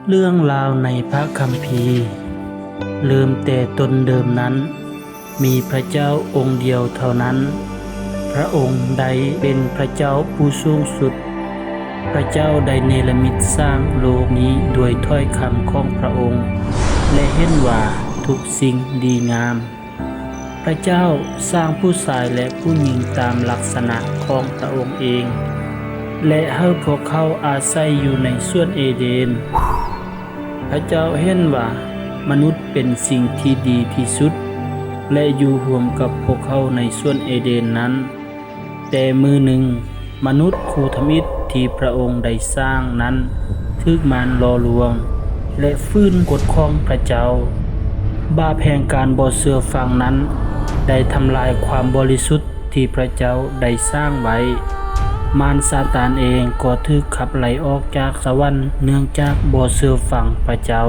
ເລື່ອງລາວໃນພະຄຳພີ. ເລີ່ມແຕ່ຕົ້ນເດີມນັ້ນ ມີພະເຈົ້າອົງດຽວເທົ່ານັ້ນ. ພະອົງໄດ້ເປັນພະເຈົ້າຜູ້ສູງສຸດ. ພະເຈົ້າໄດ້ເນລະມິດສ້າງໂລກນີ້ດ້ວຍຖ້ອຍຄຳຂອງພະອົງ ແລະ ເຫັນວ່າທຸກສິ່ງດີງາມ. ພະເຈົ້າສ້າງຜູ້ຊາຍ ແລະ ຜູ້ຍິງຕາມລັກສະນະຂອງພະອົງເອງ ແລະ ໃຫ້ພວກເຂົາອາໄສຢູ່ໃນສວນເອເດນ. ພະເຈົ້າເຫັນວ່າມະນຸດເປັນສິ່ງທີ່ດີທີ່ສຸດ ແລະ ຢູ່ຮ່ວມກັບພວກເຂົາໃນສວນເອເດນນັ້ນ. ແຕ່ມື້ໜຶ່ງ, ມະນຸດຄູ່ທຳອິດທີ່ພະອົງໄດ້ສ້າງນັ້ນ ຖືກມານຫຼໍ່ລວງ ແລະ ຝືນກົດຂອງພະເຈົ້າ. ບາບແຫ່ງການບໍ່ເຊື່ອຟັງນັ້ນ ໄດ້ທຳລາຍຄວາມບໍລິສຸດທີ່ພະເຈົ້າໄດ້ສ້າງໄວ້. ມານຊາຕານເອງກໍຖືກຂັບໄລ່ອອກຈາກສະຫວັນ ເນື່ອງຈາກບໍ່ເຊື່ອຟັງພະເຈົ້າ.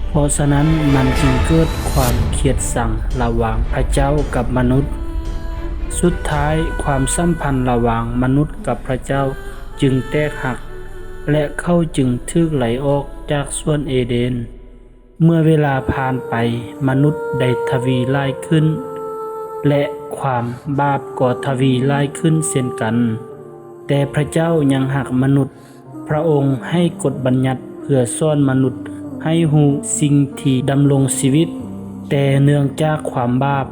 ເພາະສະນັ້ນ, ມັນຈຶ່ງເກີດຄວາມຄຽດຊັງລະຫວ່າງພະເຈົ້າກັບມະນຸດ. ສຸດທ້າຍ, ຄວາມສຳພັນລະຫວ່າງມະນຸດກັບພະເຈົ້າຈຶ່ງແຕກຫັກ ແລະ ເຂົາຈຶ່ງຖືກໄລ່ອອກຈາກສວນເອເດນ. ເມື່ອເວລາຜ່ານໄປ, ມະນຸດໄດ້ທະວີຫຼາຍຂຶ້ນ ແລະ ຄວາມບາບກໍທະວີຫຼາຍຂຶ້ນເຊັ່ນກັນ. ແຕ່ພະເຈົ້າຍັງຮັກມະນຸດ. ພະອົງໃຫ້ກົດບັນຍັດເພື່ອສອນມະນຸດໃຫ້ຮູ້ສິ່ງທີ່ດຳລົງຊີວິດ, ແຕ່ເນື່ອງຈາກຄວາມບາບ,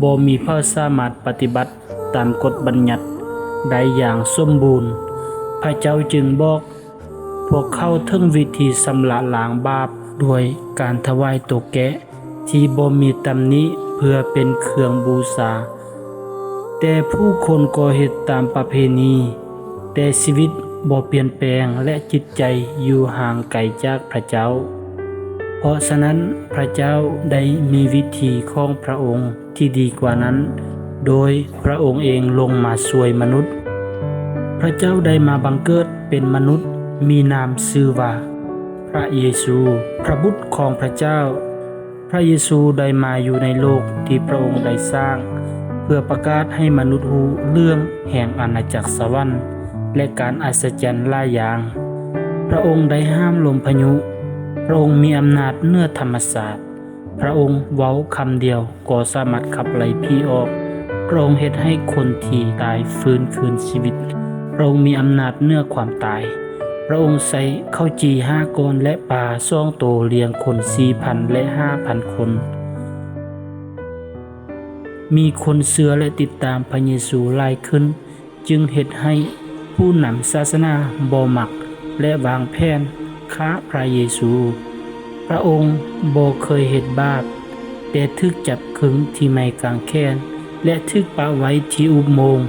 ບໍ່ມີໃຜສາມາດປະຕິບັດຕາມກົດບັນຍັດໄດ້ຢ່າງສົມບູນ. ພະເຈົ້າຈຶ່ງບອກພວກເຂົາເຖິງວິທີຊຳລະລ້າງບາບດ້ວຍການຖວາຍໂຕແກະ ທີ່ບໍ່ມີຕຳໜິເພື່ອເປັນເຄື່ອງບູຊາ. ແຕ່ຜູ້ຄົນກໍເຮັດຕາມປະເພນີ, ແຕ່ຊີວິດບໍ່ປ່ຽນແປງ ແລະ ຈິດໃຈຢູ່ຫ່າງໄກຈາກພະເຈົ້າ. ເພາະສະນັ້ນ, ພະເຈົ້າໄດ້ມີວິທີຂອງພະອົງທີ່ດີກວ່ານັ້ນ, ໂດຍພະອົງເອງລົງມາຊ່ວຍມະນຸດ. ພະເຈົ້າໄດ້ມາບັງເກີດເປັນມະນຸດ, ມີນາມຊື່ວ່າພະເຢຊູ, ພະບຸດຂອງພະເຈົ້າ. ພະເຢຊູໄດ້ມາຢູ່ໃນໂລກທີ່ພະອົງໄດ້ສ້າງ ເພື່ອປະກາດໃຫ້ມະນຸດຮູ້ເລື່ອງແຫ່ງອານາຈັກສະຫວັນ ແລະ ການອັດສະຈັນຫຼາຍຢ່າງ. ພະອົງໄດ້ຫ້າມລົມພາຍຸ. ພະອົງມີອຳນາດເໜືອທຳມະຊາດ. ພະອົງເວົ້າຄຳດຽວກໍສາມາດຂັບໄລ່ຜີອອກ. ພະອົງເຮັດໃຫ້ຄົນທີ່ຕາຍຟື້ນຄືນຊີວິດ. ພະອົງມີອຳນາດເໜືອຄວາມຕາຍ. ພະອົງໃຊ້ເຂົ້າຈີ່ຫ້າກ້ອນ ແລະ ປາສອງໂຕລ້ຽງຄົນສີ່ພັນ ແລະ ຫ້າພັນຄົນ. ມີຄົນເຊື່ອ ແລະ ຕິດຕາມພະເຢຊູຫຼາຍຂຶ້ນ, ຈຶ່ງເຮັດໃຫ້ຜູ້ນຳສາສະໜາບໍ່ມັກ ແລະ ວາງແຜນຂ້າພະເຢຊູ. ພະອົງບໍ່ເຄີຍເຮັດບາບ, ແຕ່ຖືກຈັບຄຶງທີ່ໄມ້ກາງແຂນ ແລະ ຖືກປະໄວ້ທີ່ອຸບໂມງ.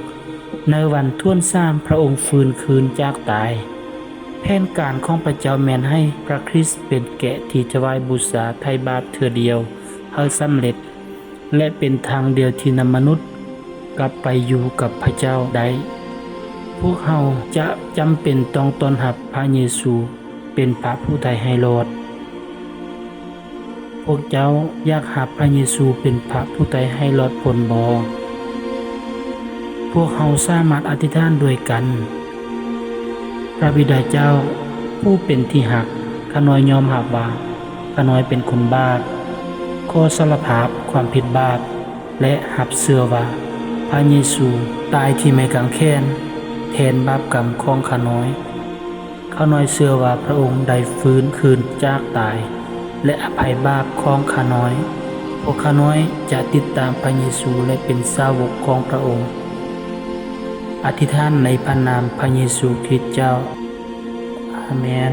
ໃນວັນຖ້ວນສາມ, ພະອົງຟື້ນຄືນຈາກຕາຍ. ແຜນການຂອງພະເຈົ້າແມ່ນໃຫ້ພະຄຣິດເປັນແກະທີ່ຖວາຍບູຊາໄຖ່ບາບເທື່ອດຽວໃຫ້ສຳເລັດ ແລະ ເປັນທາງດຽວທີ່ນຳມະນຸດກັບໄປຢູ່ກັບພະເຈົ້າໄດ້. ພວກເຮົາຈະຈຳເປັນຕ້ອງຕ້ອນຮັບພະເຢຊູເປັນພະຜູ້ໄຖ່ໃຫ້ລອດ. ພວກເຈົ້າຢາກຮັບພະເຢຊູເປັນພະຜູ້ໄຖ່ໃຫ້ລອດພົ້ນບໍ່? ພວກເຮົາສາມາດອະທິຖານດ້ວຍກັນ. ພະບິດາເຈົ້າຜູ້ເປັນທີ່ຮັກ, ຂ້ານ້ອຍຍອມຮັບວ່າຂ້ານ້ອຍເປັນຄົນບາບ, ຂໍສາລະພາບຄວາມຜິດບາບ ແລະ ຮັບເຊື່ອວ່າພະເຢຊູຕາຍທີ່ໄມ້ກາງແຂນແທນບາບກຳຂອງຂ້ານ້ອຍ. ຂ້ານ້ອຍເຊື່ອວ່າພະອົງໄດ້ຟື້ນຄືນຈາກຕາຍ ແລະ ອະໄພບາບຂອງຂ້ານ້ອຍ. ພວກຂ້ານ້ອຍຈະຕິດຕາມພະເຢຊູ ແລະ ເປັນສາວົກຂອງພະອົງ. ອະທິຖານໃນພະນາມພະເຢຊູຄຣິດເຈົ້າ. ອາເມນ.